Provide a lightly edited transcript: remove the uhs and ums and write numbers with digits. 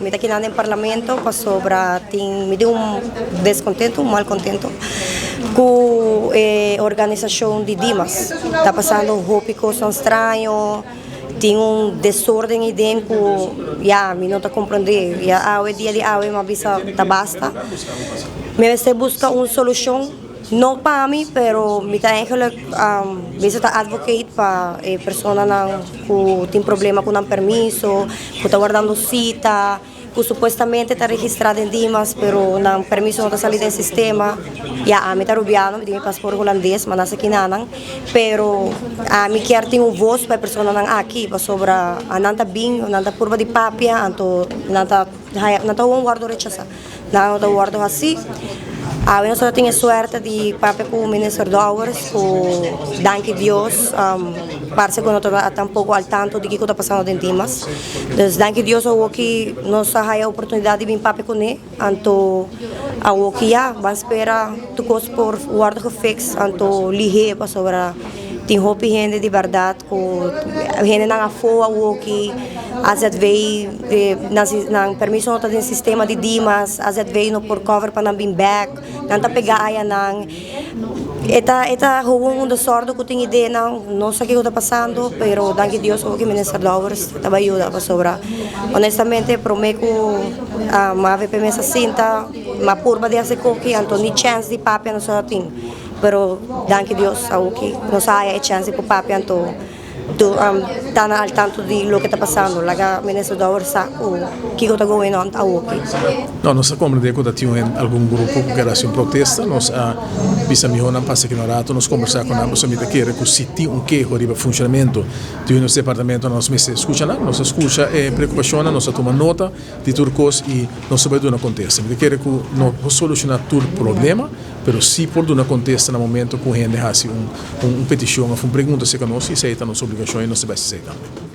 Mi ta akinan den Parlamento pasobra tin mi tin un descontento, un malcontento cu e organisacion di Dimas. Ta pasando hopi cosnan straño, tin un desorden eyden cu ya mi no ta comprende. Ya awe dia di awe mi a bisa ta basta. Mi mester busca un solucion. No pa mi, pero mi ta eigenlijk bisa ta advocate pa e personanan ku tin problema ku nan permiso, ku ta wardando sita, ku supuestamente ta registra den Dimas, pero nan permiso no ta sali den sistema. Ya, ami ta Rubiano, mi tin mi paspoort Hulandes, mi a nase kinanan, pero ami kier tin un voz pa e personanan aki, pasobra nan ta bin, nan ta purba di papia, anto nan ta haya, nan ta won wordo rechasa. Nan no ta wordo haci. Awe nos ta tin e suerte di papia cu Minister Dowers cu danki Dios parce cu no ta tampoco al tanto di kico ta pasando den Dimas. Dus danki Dios awoki nos a haya oportunidad di bin papia cune anto awoki ya ban spera tur cos por wordo gefixt anto lihe pasobra tin hopi hende di berdad cu hendenan afo awoki AZV nan permiso no ta den sistema di Dimas, AZV no por cover pa nan bin bek, nan ta pega ayanan. E ta e ta gewoon un desordo cu tin ideanan, no sa kico ta pasando, pero danki Dios awoki Minister Dowers ta bay yuda pasobra honestamente prome cu avp mes a sinta m'a purba di haci coki anto ni chance di papia nos no tin. Pero danki Dios awoki nos a haya e chance di por papia anto ta na al tanto di loke ta pasando. Laga Minister Dowers sa cu kico ta going on awoki. No, nos a comprende cu ta tin un algun grupo cu kier haci un protesta. Nos a bisa miho nan pasa aki un rato, nos combersa cu nan pasobra mi ta kere cu si tin un keho riba funcionamento di nos departamento nos mester scucha nan. Nos a scucha e preocupacionnan, nos a tuma nota di tur cos y nos ta bay duna contesta. Mi ta kere cu no por soluciona tur problema. Pero sí por duna kontesta na momento ku hende hasi un un petishon òf un pregunta serka nos i esei ta nos obligashon i nos ta bai hasi esei tambe.